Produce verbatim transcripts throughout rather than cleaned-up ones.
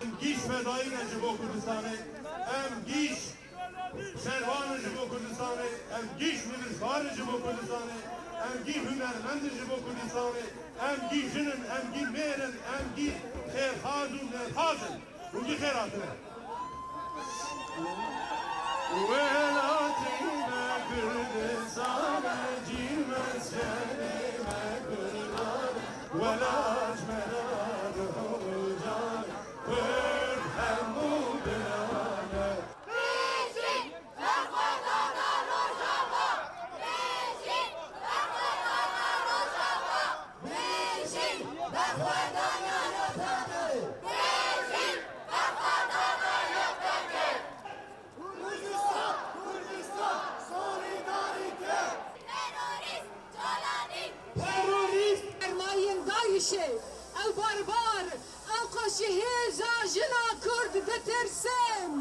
Em gîş fedayî ne ji bo Kurdistanê. Em gîş şervan in ji bo Kurdistanê. Em gîş nivîskar in ji bo Kurdistanê. Em gîş hunermend in ji bo Kurdistanê. Em gîş jin in, em gîş mêr in, em gîş xêrxaz û mêrxaz in. Hûn jî xêr hatine. Welatî me Kurdistan e, cî meskenê me Kurdan e. Welat me radihûcan, Kurd hemû biran e. Bijî berxwedana Rojava! Bijî berxwedana Rojava! Bijî berxwedana Y P G! Bijî berxwedana Y P G! Kurdistan, Kurdistan, solidarite! Terorîst, Colanî! Terorîst! Sermayên DAIŞê, ew barbar, ew qas ji hêza jina Kurd ditirsin!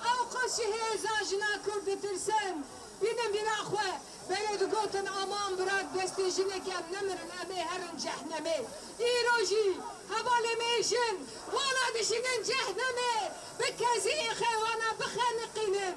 Ew qas ji hêza jina Kurd ditirsin! Bînin bîra xwe! Berê digotin, aman bira, destê jinekê em nemirin, em ê herin cehnemê. Îro jî hevalê me jin wana dişînin cehnemê, bi kezî xêwana bixeniqînin.